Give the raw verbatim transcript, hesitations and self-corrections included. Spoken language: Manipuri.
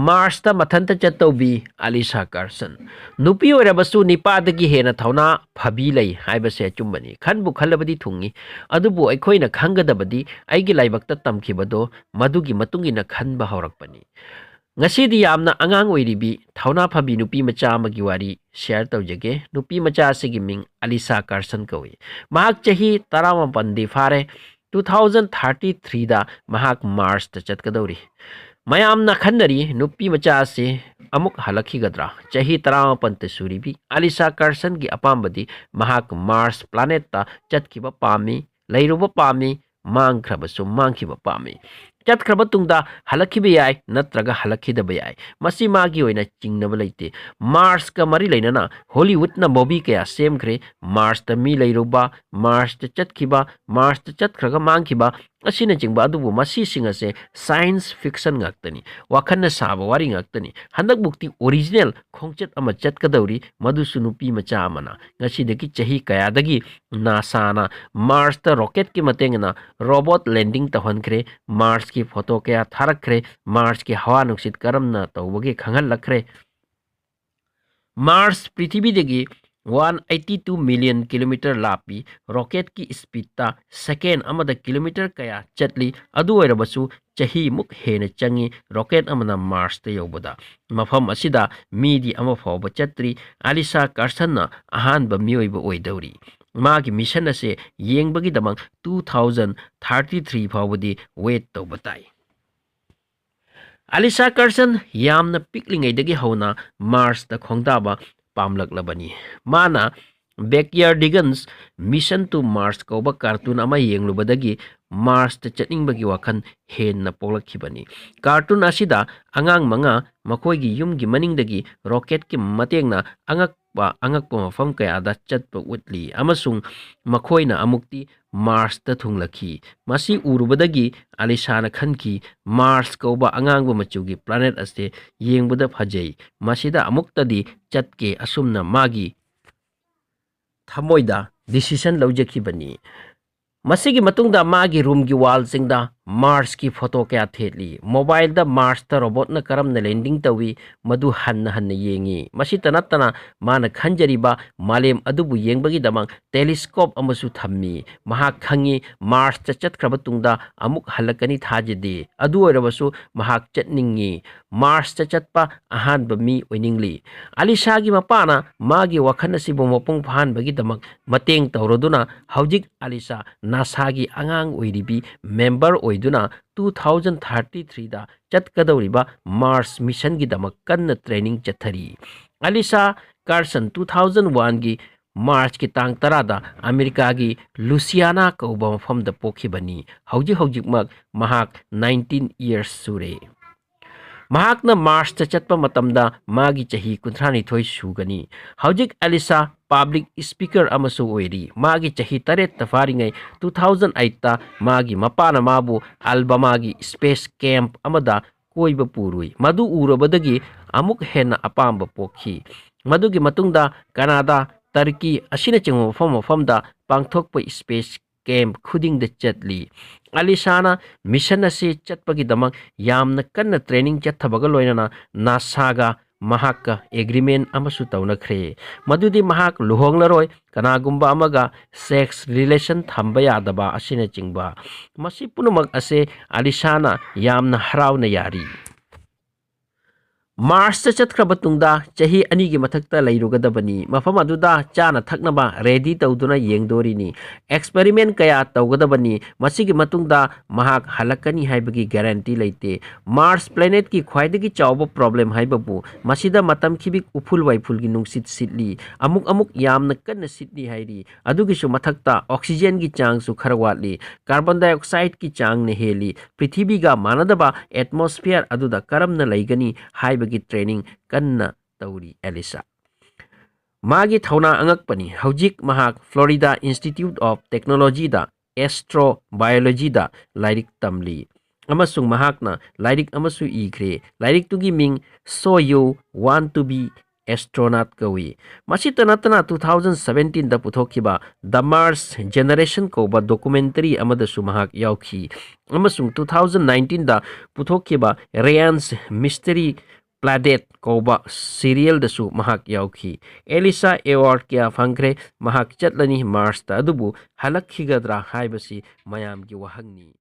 ꯃꯥꯔꯁꯇ ꯃꯊꯟꯇ ꯆꯠꯇꯧꯕꯤ ꯑꯂꯤꯁꯥ ꯀꯥꯔꯁꯟ꯫ ꯅꯨꯄꯤ ꯑꯣꯏꯔꯕꯁꯨ ꯅꯤꯄꯥꯗꯒꯤ ꯍꯦꯟꯅ ꯊꯧꯅꯥ ꯐꯕꯤ ꯂꯩ ꯍꯥꯏꯕꯁꯦ ꯑꯆꯨꯝꯕꯅꯤ꯫ ꯈꯟꯕꯨ ꯈꯜꯂꯕꯗꯤ ꯊꯨꯡꯏ꯫ ꯑꯗꯨꯕꯨ ꯑꯩꯈꯣꯏꯅ ꯈꯪꯒꯗꯕꯗꯤ ꯑꯩꯒꯤ ꯂꯥꯏꯕꯛꯇ ꯇꯝꯈꯤꯕꯗꯣ ꯃꯗꯨꯒꯤ ꯃꯇꯨꯡ ꯏꯟꯅ ꯈꯟꯕ ꯍꯧꯔꯛꯄꯅꯤ꯫ ꯉꯁꯤꯗꯤ ꯌꯥꯝꯅ ꯑꯉꯥꯡ ꯑꯣꯏꯔꯤꯕꯤ ꯊꯧꯅꯥ ꯐꯕꯤ ꯅꯨꯄꯤ ꯃꯆꯥ ꯑꯃꯒꯤ ꯋꯥꯔꯤ ꯁꯤꯌꯔ ꯇꯧꯖꯒꯦ꯫ ꯅꯨꯄꯤ ꯃꯆꯥ ꯑꯁꯤꯒꯤ ꯃꯤꯡ ꯑꯂꯤꯁꯥ ꯀꯥꯔꯁꯟ ꯀꯧꯏ꯫ ꯃꯍꯥꯛ ꯆꯍꯤ ꯇꯔꯥꯃꯥꯄꯟꯗꯤ ꯐꯥꯔꯦ꯫ ꯇꯨ ꯊꯥꯎꯖꯟ ꯊꯥꯔꯇꯤ ꯊ꯭ꯔꯤꯗ ꯃꯍꯥꯛ ꯃꯥꯔꯁꯇ ꯆꯠꯀꯗꯧꯔꯤ꯫ ꯃꯌꯥꯝꯅ ꯈꯟꯅꯔꯤ, ꯅꯨꯄꯤ ꯃꯆꯥ ꯑꯁꯤ ꯑꯃꯨꯛ ꯍꯜꯂꯛꯈꯤꯒꯗ꯭ꯔꯥ? ꯆꯍꯤ ꯇꯔꯥꯃꯥꯄꯟꯇ ꯁꯨꯔꯤꯕꯤ ꯑꯂꯤꯁꯥ ꯀꯥꯔꯁꯟꯒꯤ ꯑꯄꯥꯝꯕꯗꯤ ꯃꯍꯥꯛ ꯃꯥꯔꯁ ꯄ꯭ꯂꯥꯅꯦꯠꯇ ꯆꯠꯈꯤꯕ ꯄꯥꯝꯃꯤ, ꯂꯩꯔꯨꯕ ꯄꯥꯝꯃꯤ, ꯃꯥꯡꯈ꯭ꯔꯕꯁꯨ ꯃꯥꯡꯈꯤꯕ ꯄꯥꯝꯃꯤ꯫ ꯆꯠꯈ꯭ꯔꯕ ꯇꯨꯡꯗ ꯍꯜꯂꯛꯈꯤꯕ ꯌꯥꯏ, ꯅꯠꯇ꯭ꯔꯒ ꯍꯜꯂꯛꯈꯤꯗꯕ ꯌꯥꯏ꯫ ꯃꯁꯤ ꯃꯥꯒꯤ ꯑꯣꯏꯅ ꯆꯤꯡꯅꯕ ꯂꯩꯇꯦ꯫ ꯃꯥꯔꯁꯀ ꯃꯔꯤ ꯂꯩꯅꯅ ꯍꯣꯂꯤꯋꯨꯗꯅ ꯃꯨꯚꯤ ꯀꯌꯥ ꯁꯦꯝꯈ꯭ꯔꯦ꯫ ꯃꯥꯔꯁꯇ ꯃꯤ ꯂꯩꯔꯨꯕ, ꯃꯥꯔꯁꯇ ꯆꯠꯈꯤꯕ, ꯃꯥꯔꯁꯇ ꯆꯠꯈ꯭ꯔꯒ ꯃꯥꯡꯈꯤꯕ ꯑꯁꯤꯅꯆꯤꯡꯕ꯫ ꯑꯗꯨꯕꯨ ꯃꯁꯤꯁꯤꯡ ꯑꯁꯦ ꯁꯥꯏꯟꯁ ꯐꯤꯛꯁꯟ ꯉꯥꯛꯇꯅꯤ, ꯋꯥꯈꯜꯅ ꯁꯥꯕ ꯋꯥꯔꯤ ꯉꯥꯛꯇꯅꯤ꯫ ꯍꯟꯗꯛꯃꯨꯛꯇꯤ ꯑꯣꯔꯤꯖꯤꯅꯦꯜ ꯈꯣꯡꯆꯠ ꯑꯃ ꯆꯠꯀꯗꯧꯔꯤ, ꯃꯗꯨꯁꯨ ꯅꯨꯄꯤ ꯃꯆꯥ ꯑꯃꯅ꯫ ꯉꯁꯤꯗꯒꯤ ꯆꯍꯤ ꯀꯌꯥꯗꯒꯤ ꯅꯥꯁꯥꯅ ꯃꯥꯔꯁꯇ ꯔꯣꯀꯦꯠꯀꯤ ꯃꯇꯦꯡꯅ ꯔꯣꯕꯣꯠ ꯂꯦꯟꯗꯤꯡ ꯇꯧꯍꯟꯈ꯭ꯔꯦ, ꯃꯥꯔꯁꯀꯤ ꯐꯣꯇꯣ ꯀꯌꯥ ꯊꯥꯔꯛꯈ꯭ꯔꯦ, ꯃꯥꯔꯁꯀꯤ ꯍꯋꯥ ꯅꯨꯡꯁꯤꯠ ꯀꯔꯝꯅ ꯇꯧꯕꯒꯦ ꯈꯪꯍꯜꯂꯛꯈ꯭ꯔꯦ꯫ ꯃꯥꯔꯁ ꯄ꯭ꯔꯤꯊꯤꯕꯤꯗꯒꯤ one eighty two million kilometre ꯂꯥꯞꯄꯤ꯫ ꯔꯣꯀꯦꯠꯀꯤ ꯁ꯭ꯄꯤꯠꯇ ꯁꯦꯀꯦꯟ ꯑꯃꯗ ꯀꯤꯂꯣꯃꯤꯇꯔ ꯀꯌꯥ ꯆꯠꯂꯤ꯫ ꯑꯗꯨ ꯑꯣꯏꯔꯕꯁꯨ ꯆꯍꯤꯃꯨꯛ ꯍꯦꯟꯅ ꯆꯪꯉꯤ ꯔꯣꯀꯦꯠ ꯑꯃꯅ ꯃꯥꯔꯁꯇ ꯌꯧꯕꯗ꯫ ꯃꯐꯝ ꯑꯁꯤꯗ ꯃꯤꯗꯤ ꯑꯃ ꯐꯥꯎꯕ ꯆꯠꯇ꯭ꯔꯤ꯫ ꯑꯂꯤꯁꯥ ꯀꯥꯔꯁꯟꯅ ꯑꯍꯥꯟꯕ ꯃꯤꯑꯣꯏꯕ ꯑꯣꯏꯗꯧꯔꯤ꯫ ꯃꯥꯒꯤ ꯃꯤꯁꯟ ꯑꯁꯦ ꯌꯦꯡꯕꯒꯤꯗꯃꯛ ꯇꯨ ꯊꯥꯎꯖꯟ ꯊꯥꯔꯇꯤ ꯊ꯭ꯔꯤ ꯐꯥꯎꯕꯗꯤ ꯋꯦꯠ ꯇꯧꯕ ꯇꯥꯏ꯫ ꯑꯂꯤꯁꯥ ꯀꯥꯔꯁꯟ ꯌꯥꯝꯅ ꯄꯤꯛꯂꯤꯉꯩꯗꯒꯤ ꯍꯧꯅ ꯃꯥꯔꯁꯇ ꯈꯣꯡꯗꯥꯕ ꯄꯥꯝꯂꯛꯂꯕꯅꯤ꯫ ꯃꯥꯅ ꯕꯦꯛꯌꯥꯔꯗꯤꯒꯟꯁ ꯃꯤꯁꯟ ꯇꯨ ꯃꯥꯔꯁ ꯀꯧꯕ ꯀꯥꯔꯇꯨꯟ ꯑꯃ ꯌꯦꯡꯂꯨꯕꯗꯒꯤ ꯃꯥꯔꯁꯇ ꯆꯠꯅꯤꯡꯕꯒꯤ ꯋꯥꯈꯜ ꯍꯦꯟꯅ ꯄꯣꯛꯂꯛꯈꯤꯕꯅꯤ꯫ ꯀꯥꯔꯇꯨꯟ ꯑꯁꯤꯗ ꯑꯉꯥꯡ ꯃꯉꯥ ꯃꯈꯣꯏꯒꯤ ꯌꯨꯝꯒꯤ ꯃꯅꯤꯡꯗꯒꯤ ꯔꯣꯀꯦꯠꯀꯤ ꯃꯇꯦꯡꯅ ꯑꯉꯛꯄ ꯑꯉꯛꯄ ꯃꯐꯝ ꯀꯌꯥꯗ ꯆꯠꯄ ꯎꯠꯂꯤ ꯑꯃꯁꯨꯡ ꯃꯈꯣꯏꯅ ꯑꯃꯨꯛꯇꯤ ꯃꯥꯔꯁꯇ ꯊꯨꯡꯂꯈꯤ꯫ ꯃꯁꯤ ꯎꯔꯨꯕꯗꯒꯤ ꯑꯂꯤꯁꯥꯅ ꯈꯟꯈꯤ, "ꯃꯥꯔꯁ ꯀꯧꯕ ꯑꯉꯥꯡꯕ ꯃꯆꯨꯒꯤ ꯄ꯭ꯂꯥꯅꯦꯠ ꯑꯁꯤ ꯌꯦꯡꯕꯗ ꯐꯖꯩ꯫ ꯃꯁꯤꯗ ꯑꯃꯨꯛꯇꯗꯤ ꯆꯠꯀꯦ꯫" ꯑꯁꯨꯝꯅ ꯃꯥꯒꯤ ꯊꯃꯣꯏꯗ ꯗꯤꯁꯤꯁꯟ ꯂꯧꯖꯈꯤꯕꯅꯤ꯫ ꯃꯁꯤꯒꯤ ꯃꯇꯨꯡꯗ ꯃꯥꯒꯤ ꯔꯨꯝꯒꯤ ꯋꯥꯜꯁꯤꯡꯗ ꯃꯥꯔꯁꯀꯤ ꯐꯣꯇꯣ ꯀꯌꯥ ꯊꯦꯠꯂꯤ꯫ ꯃꯣꯕꯥꯏꯜꯗ ꯃꯥꯔꯁꯇ ꯔꯣꯕꯣꯠꯅ ꯀꯔꯝꯅ ꯂꯦꯟꯗꯤꯡ ꯇꯧꯏ, ꯃꯗꯨ ꯍꯟꯅ ꯍꯟꯅ ꯌꯦꯡꯏ꯫ ꯃꯁꯤꯇ ꯅꯠꯇꯅ, ꯃꯥꯅ ꯈꯟꯖꯔꯤꯕ ꯃꯥꯂꯦꯝ ꯑꯗꯨꯕꯨ ꯌꯦꯡꯕꯒꯤꯗꯃꯛ ꯇꯦꯂꯤꯁꯀꯣꯞ ꯑꯃꯁꯨ ꯊꯝꯃꯤ꯫ ꯃꯍꯥꯛ ꯈꯪꯏ, ꯃꯥꯔꯁꯇ ꯆꯠꯈ꯭ꯔꯕ ꯇꯨꯡꯗ ꯑꯃꯨꯛ ꯍꯜꯂꯛꯀꯅꯤ ꯊꯥꯖꯗꯦ꯫ ꯑꯗꯨ ꯑꯣꯏꯔꯕꯁꯨ, ꯃꯍꯥꯛ ꯆꯠꯅꯤꯡꯏ꯫ ꯃꯥꯔꯁꯇ ꯆꯠꯄ ꯑꯍꯥꯟꯕ ꯃꯤ ꯑꯣꯏꯅꯤꯡꯂꯤ꯫ ꯑꯂꯤꯁꯥꯒꯤ ꯃꯄꯥꯅ ꯃꯥꯒꯤ ꯋꯥꯈꯜ ꯑꯁꯤꯕꯨ ꯃꯄꯨꯡ ꯐꯥꯍꯟꯕꯒꯤꯗꯃꯛ ꯃꯇꯦꯡ ꯇꯧꯔꯗꯨꯅ, ꯍꯧꯖꯤꯛ ꯑꯂꯤꯁꯥ ꯅꯥꯁꯥꯒꯤ ꯑꯉꯥꯡ ꯑꯣꯏꯔꯤꯕꯤ ꯃꯦꯝꯕꯔ ꯑꯣꯏꯗꯨꯅ, two thousand thirty three ꯗ ꯆꯠꯀꯗꯧꯔꯤꯕ ꯃꯥꯔꯁ ꯃꯤꯁꯟꯒꯤꯗꯃꯛ ꯀꯟꯅ ꯇ꯭ꯔꯦꯅꯤꯡ ꯆꯠꯊꯔꯤ꯫ ꯑꯂꯤꯁꯥ ꯀꯥꯔꯁꯟ two thousand one ꯒꯤ ꯃꯥꯔꯆꯀꯤ ꯇꯥꯡ ꯇꯔꯥꯗ ꯑꯃꯦꯔꯤꯀꯥꯒꯤ ꯂꯨꯁꯤꯌꯥꯅꯥ ꯀꯧꯕ ꯃꯐꯝꯗ ꯄꯣꯛꯈꯤꯕꯅꯤ꯫ ꯍꯧꯖꯤꯛ ꯍꯧꯖꯤꯛꯃꯛ ꯃꯍꯥꯛ nineteen years ꯁꯨꯔꯦ꯫ ꯃꯍꯥꯛꯅ ꯃꯥꯔꯁꯇ ꯆꯠꯄ ꯃꯇꯝꯗ ꯃꯥꯒꯤ ꯆꯍꯤ ꯀꯨꯟꯊ꯭ꯔꯥꯅꯤꯊꯣꯏ ꯁꯨꯒꯅꯤ꯫ ꯍꯧꯖꯤꯛ ꯑꯂꯤꯁꯥ ꯄꯕ꯭ꯂꯤꯛ ꯁ꯭ꯄꯤꯀꯔ ꯑꯃꯁꯨ ꯑꯣꯏꯔꯤ꯫ ꯃꯥꯒꯤ ꯆꯍꯤ ꯇꯔꯦꯠꯇ ꯐꯥꯔꯤꯉꯩ two thousand eight ꯇ ꯃꯥꯒꯤ ꯃꯄꯥꯅ ꯃꯥꯕꯨ ꯑꯜꯕꯃꯥꯒꯤ ꯁ꯭ꯄꯦꯁ ꯀꯦꯝꯞ ꯑꯃꯗ ꯀꯣꯏꯕ ꯄꯨꯔꯨꯏ꯫ ꯃꯗꯨ ꯎꯔꯕꯗꯒꯤ ꯑꯃꯨꯛ ꯍꯦꯟꯅ ꯑꯄꯥꯝꯕ ꯄꯣꯛꯈꯤ꯫ ꯃꯗꯨꯒꯤ ꯃꯇꯨꯡꯗ ꯀꯅꯥꯗꯥ, ꯇꯔꯀꯤ ꯑꯁꯤꯅꯆꯤꯡꯕ ꯃꯐꯝ ꯃꯐꯝꯗ ꯄꯥꯡꯊꯣꯛꯄ ꯁ꯭ꯄꯦꯁ ꯀꯦꯝꯞ ꯈꯨꯗꯤꯡꯗ ꯆꯠꯂꯤ꯫ ꯑꯂꯤꯁꯥꯅ ꯃꯤꯁꯟ ꯑꯁꯤ ꯆꯠꯄꯒꯤꯗꯃꯛ ꯌꯥꯝꯅ ꯀꯟꯅ ꯇ꯭ꯔꯦꯅꯤꯡ ꯆꯠꯊꯕꯒ ꯂꯣꯏꯅꯅ ꯅꯥꯁꯥꯒ ꯃꯍꯥꯛꯀ ꯑꯦꯒ꯭ꯔꯤꯃꯦꯟ ꯑꯃꯁꯨ ꯇꯧꯅꯈ꯭ꯔꯦ, ꯃꯗꯨꯗꯤ ꯃꯍꯥꯛ ꯂꯨꯍꯣꯡꯂꯔꯣꯏ, ꯀꯅꯥꯒꯨꯝꯕ ꯑꯃꯒ ꯁꯦꯛꯁ ꯔꯤꯂꯦꯁꯟ ꯊꯝꯕ ꯌꯥꯗꯕ ꯑꯁꯤꯅꯆꯤꯡꯕ꯫ ꯃꯁꯤ ꯄꯨꯝꯅꯃꯛ ꯑꯁꯦ ꯑꯂꯤꯁꯥꯅ ꯌꯥꯝꯅ ꯍꯔꯥꯎꯅ ꯌꯥꯔꯤ꯫ ꯃꯥꯔꯁꯇ ꯆꯠꯈ꯭ꯔꯕ ꯇꯨꯡꯗ ꯆꯍꯤ ꯑꯅꯤꯒꯤ ꯃꯊꯛꯇ ꯂꯩꯔꯨꯒꯗꯕꯅꯤ꯫ ꯃꯐꯝ ꯑꯗꯨꯗ ꯆꯥꯅ ꯊꯛꯅꯕ ꯔꯦꯗꯤ ꯇꯧꯗꯨꯅ ꯌꯦꯡꯗꯣꯔꯤꯅꯤ꯫ ꯑꯦꯛꯁꯄꯦꯔꯤꯃꯦꯟ ꯀꯌꯥ ꯇꯧꯒꯗꯕꯅꯤ꯫ ꯃꯁꯤꯒꯤ ꯃꯇꯨꯡꯗ ꯃꯍꯥꯛ ꯍꯜꯂꯛꯀꯅꯤ ꯍꯥꯏꯕꯒꯤ ꯒꯥꯔꯦꯟꯇꯤ ꯂꯩꯇꯦ꯫ ꯃꯥꯔꯁ ꯄ꯭ꯂꯦꯅꯦꯠꯀꯤ ꯈ꯭ꯋꯥꯏꯗꯒꯤ ꯆꯥꯎꯕ ꯄ꯭ꯔꯣꯕ꯭ꯂꯦꯝ ꯍꯥꯏꯕꯕꯨ ꯃꯁꯤꯗ ꯃꯇꯝ ꯈꯤꯕꯤꯛ ꯎꯐꯨꯜ ꯋꯥꯏꯐꯨꯜꯒꯤ ꯅꯨꯡꯁꯤꯠ ꯁꯤꯠꯂꯤ꯫ ꯑꯃꯨꯛ ꯑꯃꯨꯛ ꯌꯥꯝꯅ ꯀꯟꯅ ꯁꯤꯠꯂꯤ ꯍꯥꯏꯔꯤ꯫ ꯑꯗꯨꯒꯤꯁꯨ ꯃꯊꯛꯇ ꯑꯣꯛꯁꯤꯖꯦꯟꯒꯤ ꯆꯥꯡꯁꯨ ꯈꯔ ꯋꯥꯠꯂꯤ꯫ ꯀꯥꯔꯕꯣꯟ ꯗꯥꯏꯑꯣꯛꯁꯥꯏꯗꯀꯤ ꯆꯥꯡꯅ ꯍꯦꯜꯂꯤ꯫ ꯄ꯭ꯔꯤꯊꯤꯕꯤꯒ ꯃꯥꯟꯅꯗꯕ ꯑꯦꯠꯃꯣꯁꯐꯤꯌꯔ ꯑꯗꯨꯗ ꯀꯔꯝꯅ ꯂꯩꯒꯅꯤ ꯍꯥꯏꯕꯒꯤ ꯇ꯭ꯔꯦꯅꯤꯡ ꯀꯟꯅ ꯇꯧꯔꯤ ꯑꯦꯂꯤꯁꯥ꯫ ꯃꯥꯒꯤ ꯊꯧꯅꯥ ꯑꯉꯛꯄꯅꯤ꯫ ꯍꯧꯖꯤꯛ ꯃꯍꯥꯛ ꯐ꯭ꯂꯣꯔꯤꯗꯥ ꯏꯟꯁꯇꯤꯇ꯭ꯌꯨꯠ ꯑꯣꯐ ꯇꯦꯛꯅꯣꯂꯣꯖꯤꯗ ꯑꯦꯁꯇ꯭ꯔꯣꯕꯥꯏꯑꯣꯂꯣꯖꯤꯗ ꯂꯥꯏꯔꯤꯛ ꯇꯝꯂꯤ, ꯑꯃꯁꯨꯡ ꯃꯍꯥꯛꯅ ꯂꯥꯏꯔꯤꯛ ꯑꯃꯁꯨ ꯏꯈ꯭ꯔꯦ꯫ ꯂꯥꯏꯔꯤꯛꯇꯨꯒꯤ ꯃꯤꯡ So You Want to Be Astronaut ꯀꯧꯏ꯫ ꯃꯁꯤꯇ ꯅꯠꯇꯅ two thousand seventeen the ꯄꯨꯊꯣꯛꯈꯤꯕ The Mars Generation ꯀꯧꯕ documentary ꯑꯃꯗꯁꯨ ꯃꯍꯥꯛ ꯌꯥꯎꯈꯤ, ꯑꯃꯁꯨꯡ two thousand nineteen ꯗ ꯄꯨꯊꯣꯛꯈꯤꯕ Ryan's Mystery Planet ꯀꯧꯕ serial ꯗꯁꯨ ꯃꯍꯥꯛ ꯌꯥꯎꯈꯤ꯫ ꯑꯦꯂꯤꯁꯥ award ꯀꯌꯥ ꯐꯪꯈ꯭ꯔꯦ꯫ ꯃꯍꯥꯛ ꯆꯠꯂꯅꯤ ꯃꯥꯔꯁꯇ, ꯑꯗꯨꯕꯨ ꯍꯜꯂꯛꯈꯤꯒꯗ꯭ꯔꯥ ꯍꯥꯏꯕꯁꯤ ꯃꯌꯥꯝꯒꯤ ꯋꯥꯍꯪꯅꯤ꯫